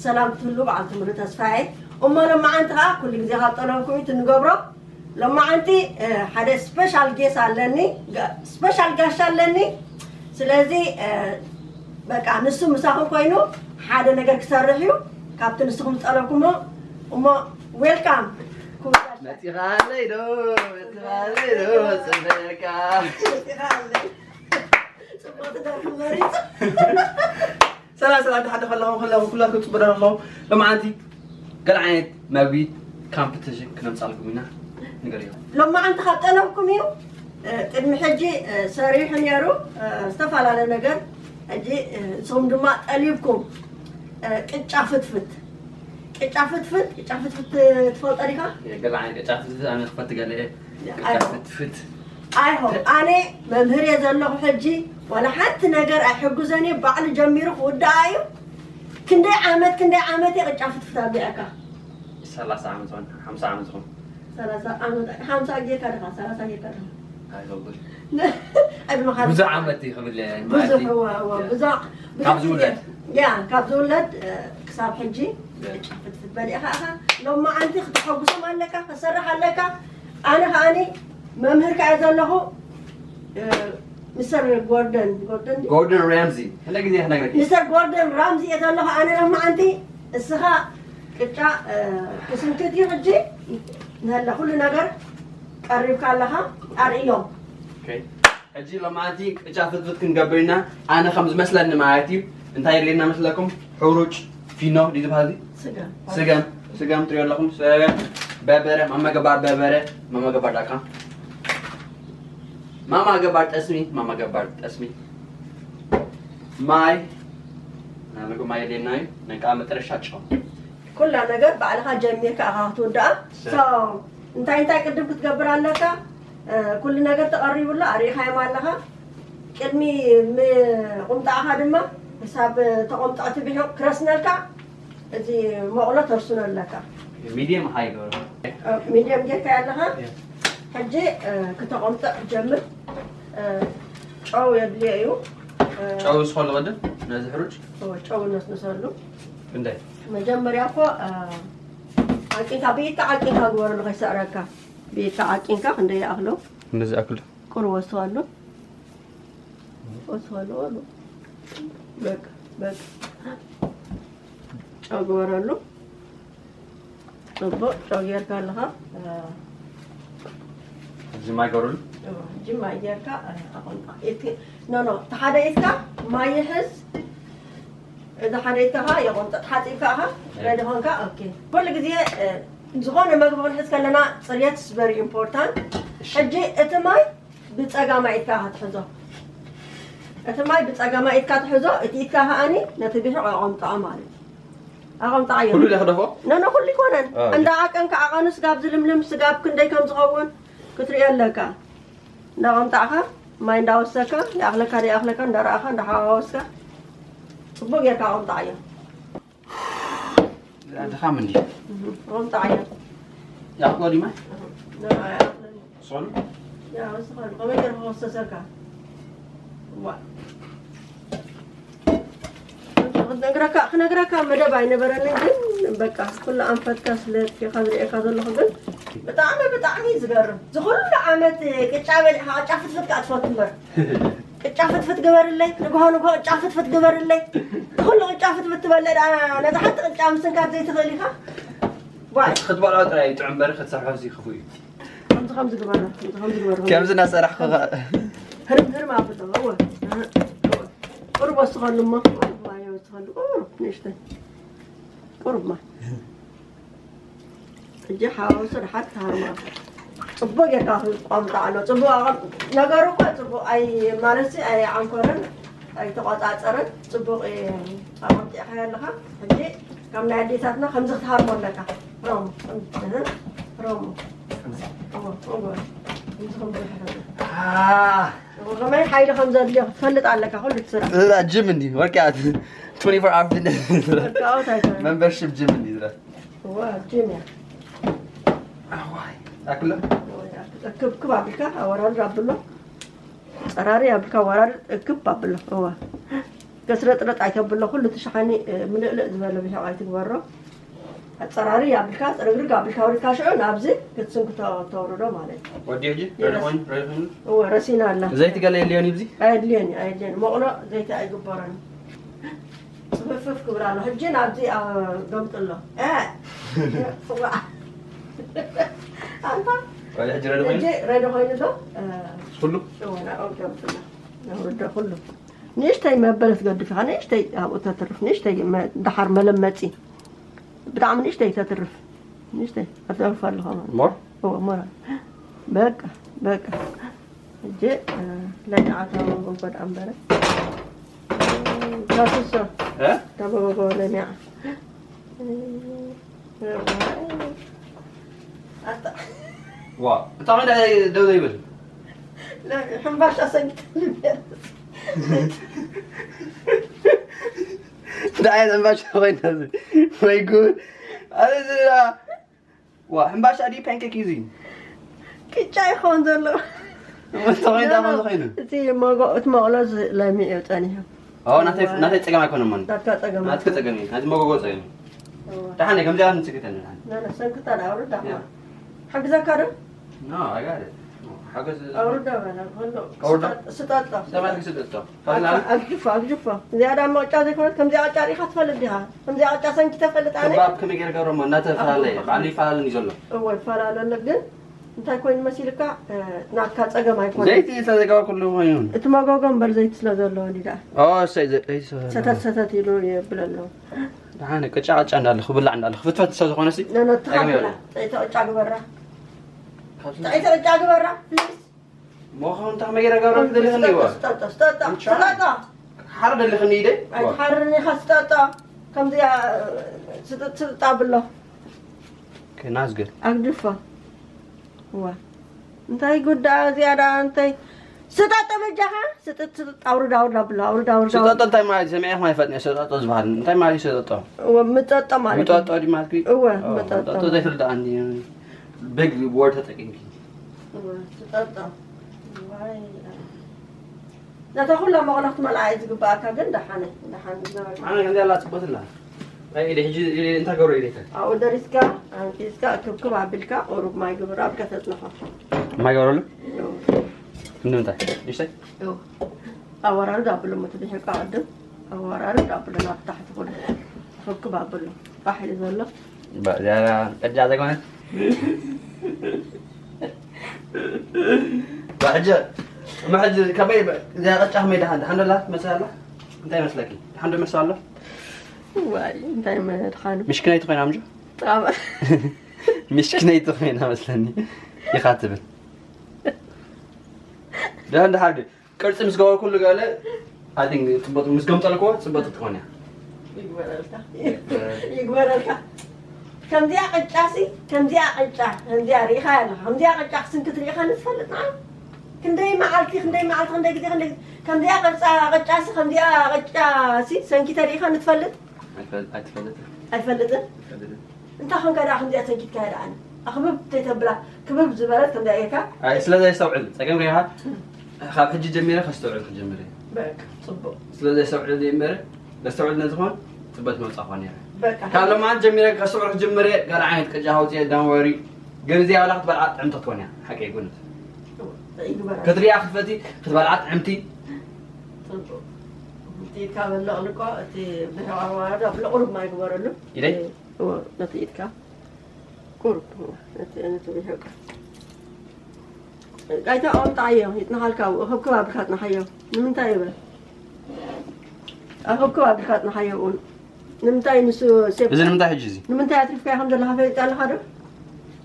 ሰላም ክትህሉ በዓልቲ ሙሉ ተስፋ እየ። እሞ ሎማዓንቲ ከዓ ኩሉ ግዜ ካብ ጠለብኩም እዩ እንገብሮ። ሎማዓንቲ ሓደ ስፔሻል ጌስ ኣለኒ፣ ስፔሻል ጋሻ ኣለኒ። ስለዚ በቃ ንሱ ምሳኹም ኮይኑ ሓደ ነገር ክሰርሕ እዩ። ካብቲ ንስኹም ዝጠለብኩሞ እሞ ዌልካም። መፂኻለይ ዶ መፂኻለይ ዶ ፅበቃ ጽቡቅ ትደርፊ መሪጽ ሰላም ሰላም ተሓደ ከለኹም ከለኹም ኩላትኩም ጽቡቅ ኣለኹም። ሎማዓንቲ ገለ ዓይነት መግቢ ካምፕቲሽን ክነምጻልኩም ኢና። ንገርዮ ሎማዓንቲ ካብ ጠለብኩም እዩ። ቅድሚ ሕጂ ሰሪሑ ነይሩ ዝተፈላለየ ነገር። ሕጂ ንስኹም ድማ ጠሊብኩም ቅጫ ፍትፍት ቅጫ ፍትፍት ቅጫ ፍትፍት ትፈልጦ ዲኻ? ገለ ዓይነት ቅጫ ፍትፍት ኣነ ክፈቲ ገለ እየ። ቅጫ ፍትፍት ኣይሆ ኣነ መምህር እየ ዘለኹ ሕጂ ዋላ ሓንቲ ነገር ኣይሕግዞን እየ። ባዕሉ ጀሚሩ ክውድኣ እዩ። ክንደይ ዓመት ክንደይ ዓመት እየ ቅጫ ፍትፍት ኣብሊዐካ? ሰላሳ ዓመት ኾን ሓምሳ ዓመት ኾን ሰላሳ ዓመት ሓምሳ ጌርካ ድኻ ሰላሳ ጌርካ ድኻ? ኣይኸብር ዕድመኻ ብዙሕ ዓመት እዩ ክብል እየ ብዙሕ ማለት እዩ። እዋ እዋ ብዙሕ ብዙሕ ካብ ግዜ- ዝውለድ። ያ ካብ ዝውለድ እ፣ ክሳብ ሕጂ ቅጫ ፍትፍት በሊዕኻ ኢኻ። ሎማዓንቲ ክተሐጉሶም ኣለካ ከሰርሕ ኣለካ። ኣነ ከዓኒ መምህር ከኣ ዘለኹ እ፣ ሚስተር ጎርደን ጎርደን ድዩ? ጎርደን ራምዚ ሕለ ግዜ ክነግረክ ሚስተር ጎርደን ራምዚ እየ ዘለኹ ኣነ ሎማዓንቲ። እስኻ ቅጫ እ፣ ክስንክት እዩ ሕጂ ንሀለ ኩሉ ነገር ቀሪብካ ኣለኻ። ኣርእዮም ኦኬ። ሕጂ ሎማዓንቲ ቅጫ ፍትፍት ክንገብር ኢና። ኣነ ከም ዝመስለኒ ማለት እዩ እንታይ የድልየና መስለኩም? ሕሩጭ ፊኖ ድዩ ዝበሃል እዚ? ስጋ ስገም ስገም ትሪኦ ኣለኹም። ስገም በርበረ ማማ ገባር በርበረ ማማ ገባር ዳካ ማማ ገባር ጠስሚ ማማ ገባር ጠስሚ ማይ ናለኩም ማይ የድልየና እዩ። ነቃ መጠረሻ ጨው ኩላ ነገር ባዕልኻ ጀሚርካ ኢኻ ክትውድኣ። So እንታይ እንታይ ቅድም ክትገብር ኣለካ? እ፣ ኩሉ ነገር ተቐሪቡ ኣሎ ኣሪእኻዮም ኣለኻ። ቅድሚ ምቁምጣዕኻ ድማ ክሳብ ተቆምጣዕ ትብሑ ክረስነልካ እዚ መቑሎ ተርስኖ ኣለካ። ሚድየም ሃይ ገበሩ ሚድየም ጌርካ ኣለኻ። ሕጂ እ፣ ክተቆምጥዕ ጀምር። እ፣ ጨው የድልዮ እዩ። እ፣ ጨው ዝኸሉ ቅድም ነዚ ሕሩጭ ጨው ነስንሰሉ። ክንደይ መጀመርያ እኮ እ፣ ዓቂንካ ብኢድካ ዓቂንካ ግበረሉ ከይሰዕረካ። ብኢድካ ዓቂንካ ክንደይ ይኣኽሎ እንደዚ ኣክል ቁሩብ ወስዋሉ። ወስዋሉ ወሉ በቃ በቃ ጨው ግበረሉ። ጽቡቅ ጨው ጌርካ ኣለኻ። እዚ ማይ ገሩሉ ጅማ ጌርካ ኣቆምጣ። ኖ ኖ ተሓደ ኢድካ ማይ ይሕዝ። እዚ ሓደ ኢድካ የቆምጣ ተሓጺብካ ኣኻ። ረዲ ኾንካ ኦኬ። ኩሉ ግዜ እ፣ ዝኾነ መግቢ ክንሕዝ ከለና ጽርየት is very important። ሕጂ እቲ ማይ ብጸጋማይ ኢድካ ኢኻ ትሕዞ። እቲ ማይ ብጸጋማይ ኢድካ ትሕዞ፣ እቲ ኢድካ ከኣኒ ነቲ ቢሑ ኣቐምጥዖ ማለት እዩ። ኣቐምጥዓዮ። ኩሉ ዶ ክደፎ? ኖ ኖ ኩሉ ይኮነን። አ፣ እንዳ ዓቀንካ ዓቐኑ ስጋብ ዝልምልም ስጋብ ክንደይ ከም ዝኸውን ክትርእዮ ኣለካ። እንዳቐምጣዕካ ማይ እንዳወሰካ ይኣኽለካ ደይኣኽለካ እንዳረኣኻ እንዳሓዋወስካ ጽቡቅ ጌርካ ኣቐምጥዓዮ። ድኻም እንዲ ኣቐምጥዓዮ። ያቆ ዲማ ኖ ኣይኣኽለኒ። ሶሉ ያ ወስኻሉ ከመይ ገይርካ ወሰሰካ? ዋ ክነግረካ ክነግረካ መደብ ኣይነበረንን ግን በቃ ኩሉ ኣንፈትካ ስለ ሪኢኻ ዝሪኤካ ዘለኹ ግን ብጣዕሚ ብጣዕሚ እዩ ዝገርም። ዝኩሉ ዓመት ቅጫ በሊዕካ ቅጫ ፍትፍት ከዓ ትፈቱ እምበር ቅጫ ፍትፍት ግበርለይ ንግሆ ንግሆ ቅጫ ፍትፍት ግበርለይ። ዝኩሉ ቅጫ ፍትፍት ትበልዕ ደኣ ነዛ ሓንቲ ቅጫ ምስንካት ዘይትኽእል ኢኻ። ጓይ ክትበልዖ ጥራይ እዩ ጥዑም እምበር ክትሰርሖ ሲ ክፉእ እዩ። ከምዚ ከምዚ ግበራ ከምዚ ከምዚ ግበራ። ከምዚ እናሰራሕኹ ኸ ህርም ህርም ኣብሎ እወ እወ። ቁሩብ ወስኸሉ እሞ ቁሩብ ማይ ወስኸሉ ቁሩብ ንእሽተይ ቁሩብ ማይ። ሕጂ ሓዋውሶ ደሓር ትሃርማ ጽቡቅ ጌርካ ክቋምጣ ኣሎ። ጽቡቅ ኣቐም- ነገሩ እኮ ጽቡቅ ኣይ ማለት ኣይ ዓንኮረን ኣይተቆጻጸረን ጽቡቅ ኣቐምጢዕካ ኣለኻ። ሕጂ ከም ናይ ኣዴታትና ከምዚ ክትሃርሞ ኣለካ። ሮም እህ፣ ሮም እዎ እዎ። ከምዚ ከምዚ ክትሃርሞ። ኣህ፣ እዎ፣ ከመይ ሓይሊ ከም ዘድልዮ ክትፈልጥ ኣለካ ኩሉ ትስራሕ። እዛ ጅም እንዲ ወርቅያት twenty-four hour fitness ወርቅኣውት ኣይኮነን። membership ጅም እንዲ ዝረ እዎ፣ ጅም እያ። ኣዋይ ኣክለ እክብክብ ኣብልካ ኣወራርድ ኣብሎ። ጸራሪ ኣብልካ ኣወራርድ እክብ ኣብሎ። እዋ ገስረጥረጥ ኣይተብሎ፣ ኩሉ እቲ ሸሓኒ፣ እ፣ ምልእልእ ዝበለ ብሒቕ ኣይትግበሮ። ኣጸራሪ ኣቢልካ፣ ጽርግርግ ኣቢልካ ኣውሪድካ ሽዑ ናብዚ ክትስንክቶ ተውርዶ ማለት እዩ። ወዲ ሕጂ ረዲ ኮይኑ፣ ረዲ ኮይኑ። እወ፣ ረሲና ኣላ። ዘይቲ ገለ የልዮን እዩ ብዚ? ኣየድልዮን እዩ፣ ኣየድልዮን። መቕሎ ዘይቲ ኣይግበሮን። ጽፍፍፍ ክብል ኣሎ። ሕጂ ናብዚ፣ ኣ፣ ገምጥሎ። እ! ፍዋዕ። ኣንታ፣ ቆይ፣ ሕጂ ረዲ ኮይኑ? ሕጂ ረዲ ኮይኑ ዶ? እ፣ ኩሉ? እወ፣ ናብኡ ገምጥሎ። ነውርዶ ኩሉ። ንእሽተይ መበለት ገዲፍኻ፣ ንእሽተይ ኣብኡ ተትርፍ፣ ንእሽተይ መ-፣ ደሓር መለመጺ። ብጣዕሚ ንእሽተይ ተትርፍ። ንእሽተይ ኣትርፍ ኣለኻ ማለት። ሞር? እወ፣ ሞር። በቃ፣ በቃ። ሕጂ፣ እ፣ ለሚዓ ታበጎ ደኣ እምበረ። ካሱሶ። እ? ታበጎ ለሚዓ። ኣታ። ዋ፣ ብጣዕሚ ደው ዘይብል። ለ-፣ ሕምባሻ ሰጊጥሉ ነይሩ። እንታይ ዓይነት ሕምባሻ ኮይና እዚ? ወይ ጉድ። ኣረ እዚ ዋ፣ ሕምባሻ ድዩ ፓንኬክ እዩ እዚ? ቅጫ ይኸውን ዘሎ። ተኾይኑ፣ ኖ፣ ኖ። ተኾይኑ። እቲ መጎ-፣ እቲ መቕሎ ዝ-፣ ለሚዑ ጸኒሑ። ኦ፣ ናተይ፣ እዋ። ናተይ ጸገም ኣይኮነን ማለት። ናትካ ጸገም ናትካ ኣይኮነን። ጸገም እዩ። ናቲ መጎጎ ጸገም እዩ። እዋ። ደሓን እየ፣ ከምዚኣ ንጽግተን ደሓን። ኖ፣ ኖ፣ ሰንክታ ዳ ኣውርዳ። ያ። ሓግዘካ ዶ? ኖ፣ I got it። ሓገዝ ኣውርዳ በላ፣ ከሎ ኣውርዳ? ስጠጥ-፣ ስጠጦ። ሰማይ ክስጠጦ። ኣግጅፎ፣ ኣግጅፎ። እዚኣ ዳ መቕጫ ዘይኮነት፣ ከምዚኣ ቅጫ ሪኢኻ ትፈልጥ ዲኻ? ከምዚኣ ቅጫ ሰንኪተ ፈልጥ ኣነ? ከባብ ከመይ ገይረ ገብሮ እሞ እናተፈላለየ፣ ኣግጅፎ። ባዕሉ ይፈላለኒ ዘሎ። እወ፣ ይፈላለ ኣሎ፣ ግን እንታይ ኮይኑ መሲልካ፣ እ፣ ናትካ ጸገም ኣይኮነን። ዘይቲ ስለ ዘይገበርኩሉ ኮይኑ። እቲ መጎጎ እምበር ዘይቲ ስለ ዘለዎ እንዲ ደኣ። ኦ፣ እሰይ፣ ዘ-፣ ዘይቲ ስለ ዘለዎ። ሰተት ሰተት ኢሉ የብል ኣሎ። ደሓን ቅጫ ቅጫ እንዳለ፣ ክብላዕ እንዳለ፣ ክፍትፈት ስለ ዝኾነ ሲ፣ ኖ፣ ኖ፣ ትኻ ጸገም ብላ። የብሉን። ጸይቲ ቅጫ ግበራ። ካብዚ ጸይቲ ቅጫ ግበራ፣ ፕሊዝ። ሞኸ እንታይ መገረ ገብረ ደሊኽኒ ይዋ? ስጠጦ፣ ስጠጦ፣ I'm trying. ስጠጦ። ሓር ደሊኽኒ ኢደ? ኣይትሓርኒ ኢኻ፣ ስጠጦ። ከምዚኣ ስጥጥ ስጥጥ ኣብሎ። Okay, that's good. ኣግድፎ። እዋ። እንታይ ጉዳ ዝያዳ፣ እንታይ? ስጠጦ በጃኻ፣ ስጥጥ ስጥጥ፣ ኣውርድ፣ ኣውርድ ኣብሎ፣ ኣውርድ፣ ኣውርድ፣ ኣውርድ። ስጠጦ እንታይ ማለት እዩ? ሰሚዐ እኮ ኣይፈልጥን እየ፣ ስጠጦ ዝበሃል። እንታይ ማለት እዩ ስጠጦ? እወ፣ ምጠጦ ማለት እዩ። ምጠጦ ድዩ ማለት እዩ? እወ፣ ኦ፣ ምጠጦ። ምጠጦ ዘይፍልጥ ኣንዲ big word ተጠቂምኪ። እወ፣ ስጠጦ። ዋይ። ነታ ኩላ መቕሎ ክትመልኣ እዩ ዝግብኣካ፣ ግን ደሓነ፣ ደሓን ዝገበርካ። ኣነ ከምዚኣ ኣላ ጽቡቕት ኣላ። ኣይ፣ ኢለ ሕጂ እንታይ ገብሮ ኢለ ኢልካ? ኣብኡ ደሪስካ፣ ኣንቂስካ፣ እክብክብ ኣቢልካ፣ ቁሩብ ማይ ግብር፣ ኣብካ ተጽንሖ። ማይ ገብረሉ? እው። ንምንታይ? ንእሽተይ? እው። ኣወራርድ ኣብሎ፣ እሞ ተደሒርካ ቅድም ኣወራርድ ኣብሎ፣ ናብ ታሕቲ ኩሉ። እክብክብ ኣብሎ። ፋሕ ኢሉ ዘሎ። ባ-፣ እዚኣ ቅጫ ዘይኮነት? ባ-፣ ሕጂ፣ እሞ ሕጂ ከመይ፣ እዚኣ ቅጫ ከመይ ደሓን፣ ደሓን ዶ ኣላ ትመስል ኣላ? እንታይ ይመስለኪ? ደሓን ዶ ይመስል ኣሎ? ዋይ፣ እንታይ መድሓኑ? ምሽክነይቲ ኮይና ምጆ? ጣባ። ምሽክነይቲ ኮይና መስለኒ ኢኻ ትብል። ደሓን፣ ደሓን ድዩ? ቅርጺ ምስ ገበርኩሉ ገለ፣ I think ጽቡቕ፣ ምስ ገምጠልክዎ ጽቡቕ ትኾን እያ። ይግበረልካ። ይግበረልካ። ከምዚኣ ቅጫሲ፣ ከምዚኣ ቅጫ፣ ከምዚኣ ርኢኻ ኣለኻ። ከምዚኣ ቅጫ ክስንክት ርኢኻ ንትፈልጥ ንዓ? ክንደይ መዓልቲ፣ ክንደይ መዓልቲ፣ ክንደይ ግዜ፣ ክንደይ ግዜ። ከምዚኣ ቅርጻ ቅጫሲ፣ ከምዚኣ ቅጫሲ ሰንኪተ ርኢኻ ንትፈልጥ? ኣይፈል-፣ ኣይትፈልጥን። ኣይፈልጥን? ኣይፈልጥን። እንታይ ኾንካ ደኣ ከምዚኣ ሰንኪትካያ ደኣ? ኣኽብብ ተይተብላ፣ ክብብ ዝበለት ከምዚኣ ጌርካ? ኣይ፣ ስለ ዘየስተውዕል፣ ጸገም ከይኻ፣ እም። ካብ ሕጂ ጀሚረ ከስተውዕል ክጀምር እየ። በቃ፣ ጽቡቕ። ስለ ዘየስተውዕል እየ እምበር፣ ዘስተውዕል ነዝኾን፣ ጽበት መውጻእ ኾን ነይረ። በቃ። ካብ ሎማዓንቲ ጀሚረ ከስተውዕል ክጀምር እየ፣ ገለ ዓይነት ቅጫ ኣውጽኤ፣ don't worry። ግን እዚኣ ዋላ ክትበልዓ ጥዕምቲ ክትኮን እያ፣ ሓቀይ ጉነት። ይግበራ። ክትሪኣ ክትፈቲ፣ ክትበልዓ ጥዕምቲ። ጽቡቕ። እቲ ኢድካ በልቕ ልቆ፣ እቲ ብሕቕ ኣዋርድ፣ ኣብ ልቑ ድማ ይግበረሉ። ኢደይ? እዎ፣ ነቲ ኢድካ። ቁሩብ፣ ነቲ፣ ነቲ ብሕቅ። ኣይተ ኣውጣዓዮ፣ ይጥንሓልካ፣ ኣብኡ ክብክብ ኣብልካ ኣጥንሓዮ። ንምንታይ ይበል? ኣብ ክብክብ ኣብልካ ኣጥንሓዮ ኣብኡ። ንምንታይ ንሱ ሴፍ-፣ እዚ ንምንታይ ሕጂ እዚ? ንምንታይ ኣትሪፍካዮ ከም ዘለኻ ፈሊጣ ኣለኻ ዶ?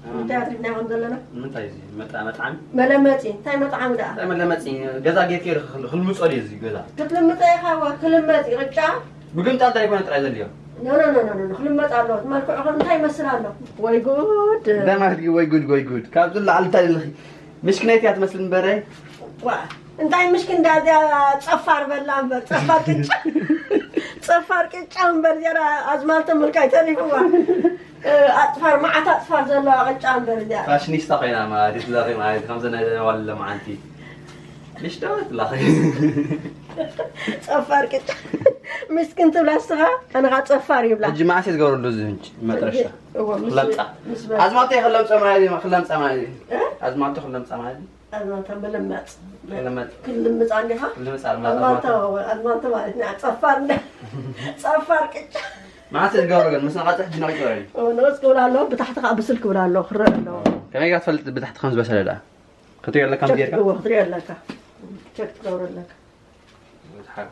ንምንታይ ኣትሪፍናዮ ከም ዘለና? ንምንታይ እዚ? መጣ-፣ መጥዓሚ? መለመጺ። እንታይ መጥዓሚ ደኣ? እንታይ መለመጺ? ገዛ ጌርኪ ኢኺ ክል-፣ ክልምጾ ድዩ እዚ ገዛ? ክትልምጾ ኢኻ፣ እዋ፣ ክልመጽ እዩ፣ ቅጫ። ምግምጣል እንታይ ይኮነ ጥራይ ዘድልዮ? ኖ፣ ኖ፣ ኖ፣ ኖ፣ ኖ፣ ክልመጽ ኣለዎ። እቲ መልክዑ ኸ እንታይ ይመስል ኣሎ? ወይ ጉድ! እንታይ ማለት እዩ ወይ ጉድ፣ ወይ ጉድ? ካብዚ ንላዕሊ እንታይ ኣለኺ? ምሽክነይቲ እያ ትመስል እምበረ። ዋ፣ እንታይ ምሽክን እንዳ እዚኣ ጸፋር በላ እምበር፣ ጸፋር ቅጫ። ጸፋር ቅጫ እምበር፣ እዚኣ ኣዝማልቶ ምልካይ ተሪፍዋ። እ፣ ኣጽፋር፣ መዓት ኣጽፋር ዘለዋ ቅጫ እምበር እዚኣ። ፋሽኒስታ ኮይና ማለት እዩ፣ ስለኺ ማለት እዩ፣ ከምዚ ናይ ዋለ መዓልቲ። ምሽቶ ትላኸ ጸፋር ቅጫ ምስኪን ትብላ እስኻ ኣነ ኸዓ ጸፋር ይብላ ሕጂ መዓስ እየ ዝገብረሉ እዚ ህንጭ መጥረሻ እዎ፣ ምስ- ክለምፃ ምስ በ- ኣዝማልቶ ክለምፀ ማለት እዩ ክለምፃ ማለት እዩ ኣዝማልቶ ክለምፃ ማለት እዩ ኣዝማልቶ ምልማፅ ክለምፅ ክልምፃ እንዲኻ ክለምፃ ኣዝማልቶ ኣዝማልቶ ማለት ንዓ ጸፋር እንዳ ጸፋር ቅጫ መዓስ እየ ዝገብሮ ግን ምስ ነቐፅሕ ሕጂ ነቒፅ በረኒ ንቕፅ ክብል ኣለዎ ብታሕቲ ከዓ ብስል ክብል ኣለዎ ክረአ ኣለዎ ከመይ ኢኻ ትፈልጥ ብታሕቲ ከም ዝበሰለ ደኣ ክትሪኦ ኣለካ ምስ ጌርካ እዎ ክትሪኦ ኣለካ ቸክ ትገብሮ ኣለካ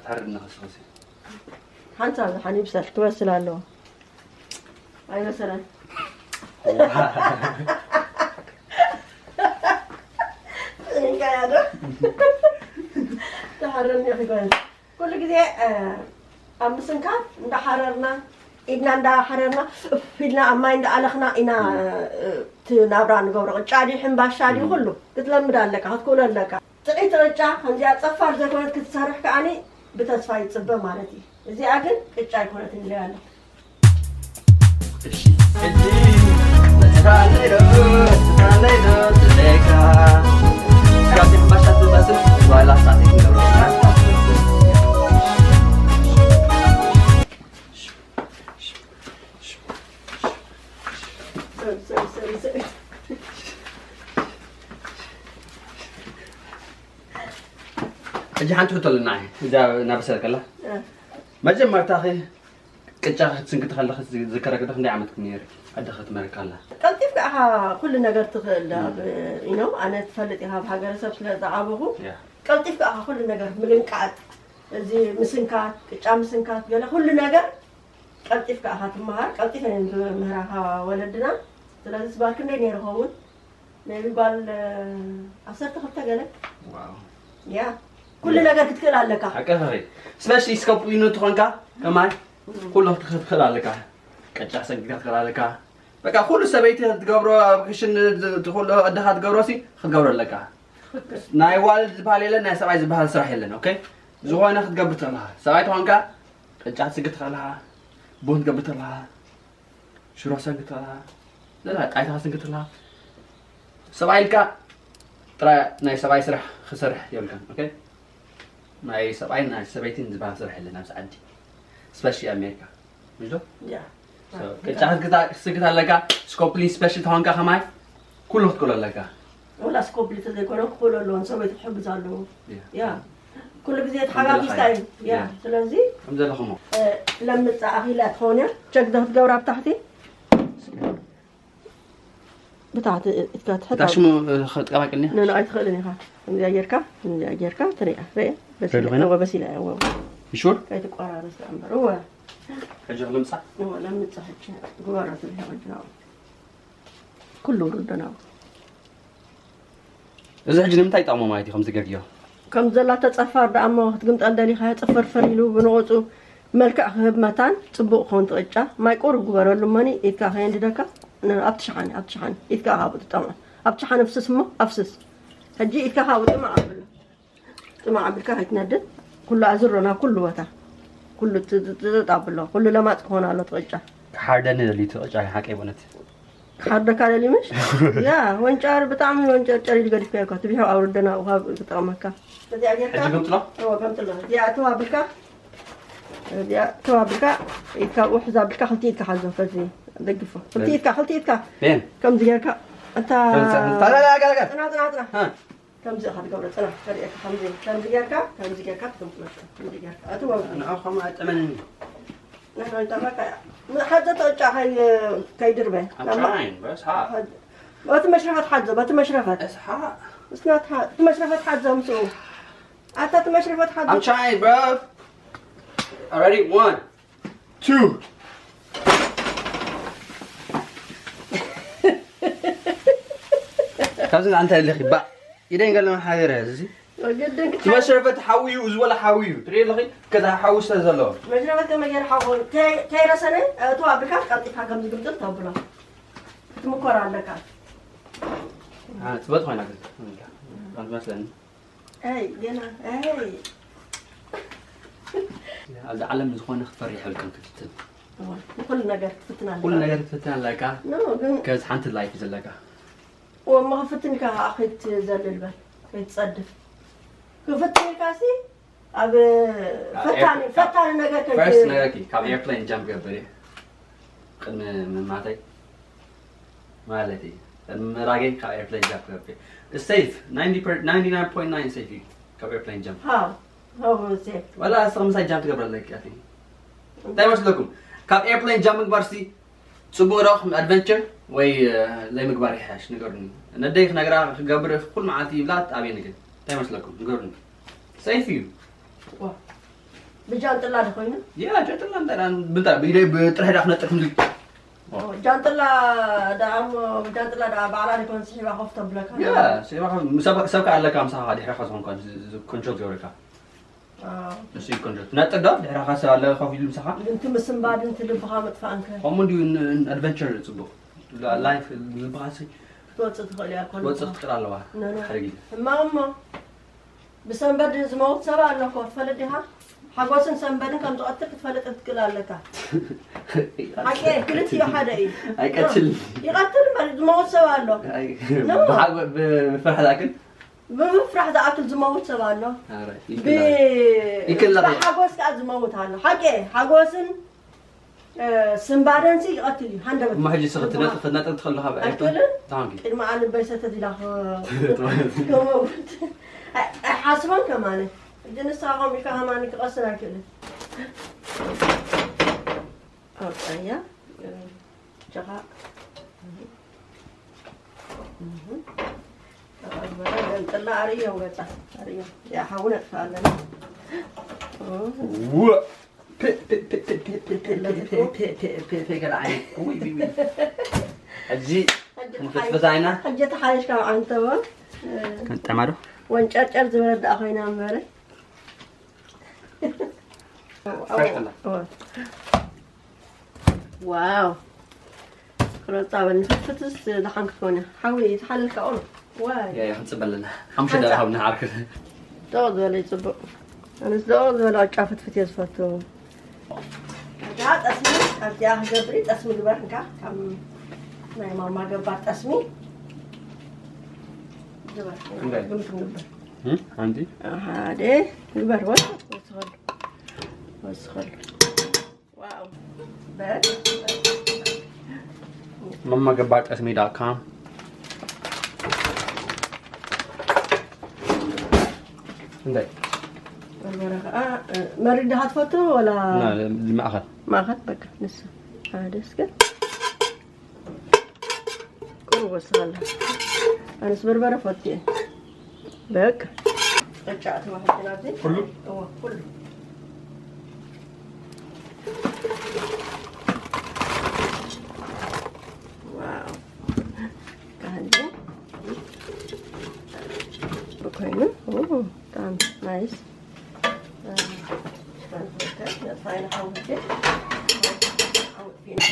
ትሓርድ ንኸስኸሲ ሓንሳብ ዝሓን ይብሰል ክበስል ኣለዎ ኣይበሰለን እንካያ ዶ ተሓረኒ ክበል ኩሉ ግዜ ኣብ ምስንካት እንዳሓረርና ኢድና እንዳሓረርና እፍ ኢልና ኣብ ማይ እንዳኣለኽና ኢና እቲ ናብራ ንገብሮ ቅጫ ድዩ ሕምባሻ ድዩ ኩሉ ክትለምድ ኣለካ ክትክእሎ ኣለካ ጥዒት ቅጫ ከምዚኣ ጸፋር ዘይኮነት ክትሰርሕ ከዓኒ ብተስፋ ይጽበ ማለት እዩ። እዚኣ ግን ቅጫ ኣይኮነትን ኢለያ ኣለኹ። እሺ ሕጂ መጽኻለይ ዶ መጽኻለይ ዶ ትለካ ካብ ሕምባሻ ትመስል ዋላ ሳዕቲ ንገብረካ ሰሪ ሰሪ ሰሪ ሰሪ ሕጂ ሓንቲ ሕቶ ኣለና እዛ እናበሰለ ከላ መጀመርታ ኸ ቅጫ ክትስንክቲ ከለኺ ዝዝከረኪ ዶ ክንደይ ዓመትኪ ነይሪ ዓዲ ክትመርቂ ከላ ቀልጢፍካ ኢኻ ኩሉ ነገር ትኽእል ዳ you know ኣነ ትፈልጥ ኢኻ ኣብ ሃገረሰብ ስለ ዝዓበኹ ቀልጢፍካ ኢኻ ኩሉ ነገር ምልንቃጥ እዚ ምስንካት ቅጫ ምስንካት ገለ ኩሉ ነገር ቀልጢፍካ ኢኻ ትመሃር ቀልጢፈን እየን ዝምህራኻ ወለድና ስለዚ ስባር ክንደይ ነይሩ ኸውን maybe ጓል ዓሰርተ ክልተ ገለ ዋው ያ ኩሉ ነገር ክትክእል ኣለካ ሓቀኸኺ ስለዚ እስከ ቡኢኑ ትኾንካ ከማይ ኩሉ ክትክእል ኣለካ ቅጫ ሰንኪካ ትክእል ኣለካ በቃ ኩሉ ሰበይቲ ክትገብሮ ኣብ ክሽን ኩሉ ኣደኻ ትገብሮ ሲ ክትገብሮ ኣለካ ናይ ዋልድ ዝበሃል የለን ናይ ሰብኣይ ዝበሃል ስራሕ የለን ኦኬ ዝኾነ ክትገብር ትኽእልኻ ሰብኣይ ተኾንካ ቅጫ ትስንኪ ትኽእልኻ ቡን ትገብር ትኽእልኻ ሽሮ ሰንኪ ትኽእልኻ ጣይታ ክትስንኪ ትኽእልኻ ሰብኣይ ኢልካ ጥራይ ናይ ሰብኣይ ስራሕ ክሰርሕ የብልካን ኦኬ ናይ ሰብኣይን ናይ ሰበይትን ዝበሃል ስራሕ የለን ኣብዚ ዓዲ ስፐሻሊ ኣሜሪካ ምሽ ዶ ያ ቅጫ ክትስንክት ኣለካ ስኮፕሊን ስፐሻሊ ተኾንካ ከማይ ኩሉ ክትክእሎ ኣለካ ወላ ስኮፕሊ ተዘይኮነ ክኽእሎ ኣለዎ ሰበይቲ ክሕግዝ ኣለዎ ያ ኩሉ ግዜ ተሓጋጊዝካ እዩ ያ ስለዚ ከም ዘለኹሞ ለምጻ ኣኺላ ትኸውን እያ ቸክ ዶ ክትገብራ ኣብ ታሕቲ ብታሕቲ ኢትካ ትሕት እታ ሽሙ ክትቀባቅልኒ ኖ ኣይትኽእልን ኢኻ ከምዚኣ ጌርካ ከምዚኣ ጌርካ ትሪኣ ርአ በሲላ እወ በሲላ እያ እወ ይሹር ከይትቆራረስ እምበር እወ ሕጂ ክልምጻ እወ ለምጻ ሕጂ ግበሮ ትብልካ ቅድና ኩሉ ውርደና እዚ ሕጂ ንምንታይ ይጠቕሞ ማለት እዩ ከምዚ ገርግዮ ከም ዘላ ተጸፋር ደኣ እሞ ክትግምጠል ደሊኻ ጽፍርፍር ኢሉ ብንቑጹ መልክዕ ክህብ መታን ጽቡቕ ክኸውን ትቕጫ ማይ ቁሩብ ግበረሉ እሞኒ ኢድካ ከየንድደካ ን- ኣብቲ ሸሓኒ ኣብቲ ሸሓኒ ኢድካ ካብኡ ትጠምዖ ኣብቲ ሸሓኒ ኣፍስስ እሞ ኣፍስስ ሕጂ ኢድካ ካብኡ ጥማዕ ኣብሎ ጥማዕ ኣቢልካ ከይትነድድ ኩሉ ኣዝሮ ናብ ኩሉ ቦታ ኩሉ ትጥጣ ኣብሎ ኩሉ ለማፅ ክኾን ኣሎ ትቕጫ ክሓርደኒ ደልዩ እቲ ቅጫ ሓቀይ በእውነት ክሓርደካ ደልዩ ምሽ ያ ወንጫር ብጣዕሚ ወንጨርጨር ኢሉ ገዲፍካዮ እኮ ትቢሑ ኣውርደ ናብኡ ካብ ክጠቕመካ እዚኣ ጌርካ ሕጂ ግምጥሎ እዎ ከምጥሎ እዚኣ እተው ኣቢልካ እዚኣ እተው ኣቢልካ ኢድካ ኣብኡ ሕዝ ኣቢልካ ክልቲ ኢድካ ሓዞ ከዚ ደግፎ ክልቲ ኢድካ ክልቲ ኢድካ ሜን ከምዚ ጌርካ እንታ ታላላጋጋ ፅና ፅና ፅና ከምዚ ኢኻ ትገብሮ ፅና ከርእየካ ከምዚ ከምዚ ጌርካ ከምዚ ጌርካ ትግምጥሎ ከምዚ ጌርካ እቲ ወንፊ ንኣኹም ኣጠመንኒ ንሕንጠመካ ሓዘ ተጫ ከይድርበ I'm trying, bro. It's hot. በቲ መሽረፈት ሓዞ በቲ መሽረፈት It's hot. እስናት እቲ መሽረፈት ሓዞ ምስኡ ኣታ እቲ መሽረፈት ሓዞ I'm trying, bro. Already one, two. ካብዚ ንዓንታ የለኺ ባእ ኢደን ገለ ሓቢረ እዚ ግድን እቲ መሽረፈት ሓዊ እዩ እዚ ወላ ሓዊ እዩ ትርኢ ኣለኺ ከዛ ሓዊ ስለ ዘለዎ መሽረፈት ከመይ ገይረ ሓዊ ከይረሰነ እቱ ኣቢልካ ቀልጢፍካ ከም ዝግምጥል ተብሎ ክትምኮር ኣለካ ጽበት ኮይና ግን መስለኒ ኣይ ገና ኣይ ኣብዚ ዓለም ዝኾነ ክትፈሪ ይሕልከም ክትፍትን ኩሉ ነገር ክትፍትና ኩሉ ነገር ክትፍትን ኣለካ ግን ከዚ ሓንቲ ላይፍ ዘለካ ወሞ ክፍትን ኢልካ ከዓ ከይትዘልል በል ከይትፀድፍ ክፍትልካሲ ኣብ ፈታኒ ፈታኒ ነገር ከ ፈርስት ነገርኪ ካብ ኤርፕሌን ጃምፕ ገብር እየ ቅድሚ ምማተይ ማለት እዩ። ቅድሚ ምራገይ ካብ ኤርፕሌን ጃምፕ ገብር እየ። ሴፍ ናይንቲ ናይን ፖይንት ናይን ሴፍ እዩ ካብ ኤርፕሌን ጃምፕ። ሃው ሃው ሴፍ ወላ እስኻ ምሳይ ጃምፕ ትገብር ኣለኪ ኣቲ እንታይ መስለኩም? ካብ ኤርፕሌን ጃምፕ ምግባር ሲ ጽቡቕ ዶ ኣድቨንቸር ወይ ዘይምግባር ይሓሽ ንገሩኒ። ነደይ ክነግራ ክገብር ኩሉ መዓልቲ ይብላ ኣብየኒ ግን እንታይ መስለኩም ንገሩኒ። ሴፍ እዩ። ብጃንጥላ ዶ ኮይኑ ያ ጃንጥላ እንታይ ብጣ ብኢደይ ብጥርሒ ዳ ክነጥር ክንዲ ጃንጥላ ዳኣሞ ጃንጥላ ዳ ባዕላ ዶ ኮይኑ ስሒባ ኮፍ ተብለካ ያ ሰብ ከ ኣለካ ምሳኻ ድሕረኻ ዝኾንካ ኮንትሮል ዝገብረካ ንሱ እዩ ኮንትሮል ትነጥር ዶ ድሕረኻ ሰብ ኣለ ኮፍ ኢሉ ምሳኻ ግን ትምስንባድን ትልብኻ ምጥፋእን ከ ከምኡ እንዲዩ ኣድቨንቸር ጽቡቕ ላይፍ ልብኻ ሲ ክትወፅእ ትኽእል እያ ኮሎ ወፅእ ክትክእል ኣለዋ ሓደ ግዜ እማ እሞ ብሰንበድ ዝመውት ሰብ ኣሎ እኮ ትፈልጥ ዲኻ ሓጎስን ሰንበድን ከም ዝቐትል ክትፈልጥ ክትክእል ኣለካ ሓቂ ክልቲኡ ሓደ እዩ ኣይቀትል ይቐትል እምበር ዝመውት ሰብ ኣሎ ብፍራሕ ዛክል ብምፍራሕ ዝኣክል ዝመውት ሰብ ኣሎ ይክላ ሓጎስ ከዓ ዝመውት ኣሎ ሓቂ ሓጎስን ስምባደንሲ ይቐትል እዩ ሃንደበት እሞ ሕጂ ስኽትነጥር ትኸለኻ ኣይክእልን ቅድሚ ኣልበይ ሰተት ኢላ ከመውት ኣይሓስቦን ከማነ ሕጂ ንስኻ ከምኡ ኢልካ ከማኒ ክቐስን ኣይክእልን ኣውፀያ ጀኻ ገንጥላ ኣርእዮም ገፃ ኣርእዮም ሓዊ ነጥፋ ኣለና ሕጂ ክንፍትፍታ ኢና ሕጂ ተሓይሽ ካብ ዓንተወ ክንጠማ ዶ ወንጨርጨር ዝበለት ደኣ ኮይና እምበረ ፈሽላ ዋው ክረፃ በል ንፍትፍትስ ደሓን ክትኮነ ሓዊ ዝሓለልካ ቁሩ ዋይ ክንፅበ ኣለና ሓሙሽተ ደረሃብ ንዓርክል ደቕ ዝበለ ይፅቡቕ ኣነስ ደቕ ዝበለ ዕጫ ፍትፍት እየ ዝፈቱ እዛ ጠስሚ ኣብዚኣ ክገብሪ ጠስሚ ግበር እንካ ካብ ናይ ማማ ገባር ጠስሚ ግበር ግምት ግበር ሓንቲ ሓደ ግበር ወስኸሉ ወስኸሉ መማ ገባር ጠስሚ ዳት ካም እንታይ በርበረ ከዓ መሪድ ዲኻ ትፈቱ ወላ ማእኸል ማእኸል በቃ ንሱ ሓደ እስከ ቁሩብ ወስኻላ ኣነስ በርበረ ፈትየ በቃ ቅጫ ተባህልና ኣብዚ ኩሉ እዎ ኩሉ ዋው ካህንዲ ኮይኑ ብጣዕሚ ናይስ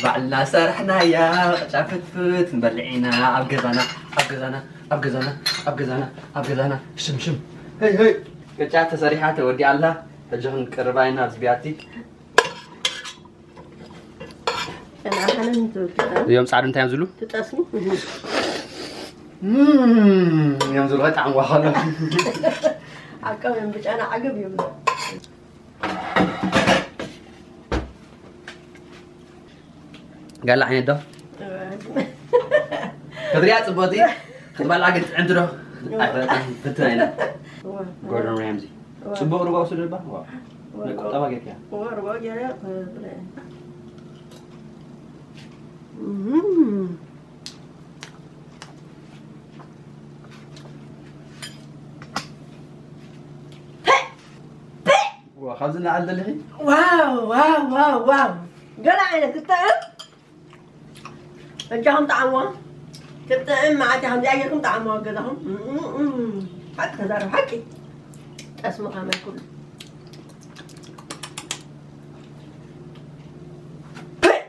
ባዕልና ሰርሕናያ ቅጫ ፍትፍት ንበልዕ ኢና ኣብ ገዛና ኣብ ገዛና ኣብ ገዛና ኣብ ገዛና ኣብ ገዛና ሽምሽም ሄይ ሄይ ቅጫ ተሰሪሓ ተወዲኣ ኣላ ሕጂ ክንቅርባ ኢና ኣብዚ ቢያቲ ተናሓንን ትብል እዮም ፃዕዱ እንታይ እዮም ዝብሉ ትጠስሙ እዮም ዝብሉ ጣዕምዋ ከሎ ዓቀብ እዮም ብጨና ዓገብ ይብሉ ጋላ ዓይነት ዶ ክትሪያ ፅቡቅቲ ክትበልዓ ግን ጥዕምቲ ዶ ኣይፈለጥን ፍትና ኢና ጎርደን ራምዚ ፅቡቅ ርባ ወስደባ ናይ ቁጠባ ጌርካ ርባ ገይረ ካብዚ ንዓል ዘለኺ ዋው ዋው ዋው ዋው ገለ ዓይነት ክጥዕም እጃኹም ጣዕምዋ ክጥዕም መዓት ከምዚኣ ጌርኩም ጣዕምዋ ገዛኹም ሓቂ ተዛረብ ሓቂ ጠስሚ ከመይ ኩሉ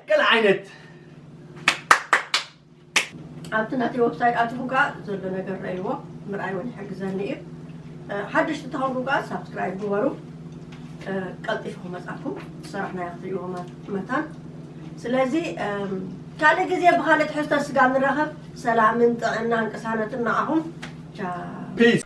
ገለ ዓይነት ኣብቲ ናተይ ወብሳይት ኣቲኹም ከዓ ዘሎ ነገር ረእይዎ ምርኣይ እውን ይሕግዘኒ እዩ ሓደሽቲ ተኸብሩ ከዓ ሳብስክራይብ ግበሩ ቀልጢፉ ክመፃኩም ዝሰራሕናዮ ክትሪእዎ መታን ስለዚ ካልእ ግዜ ብካልእ ትሕዝቶ ስጋ ንራኸብ ሰላምን ጥዕናን ቅሳነትን ንዓኹም ቻ ፒስ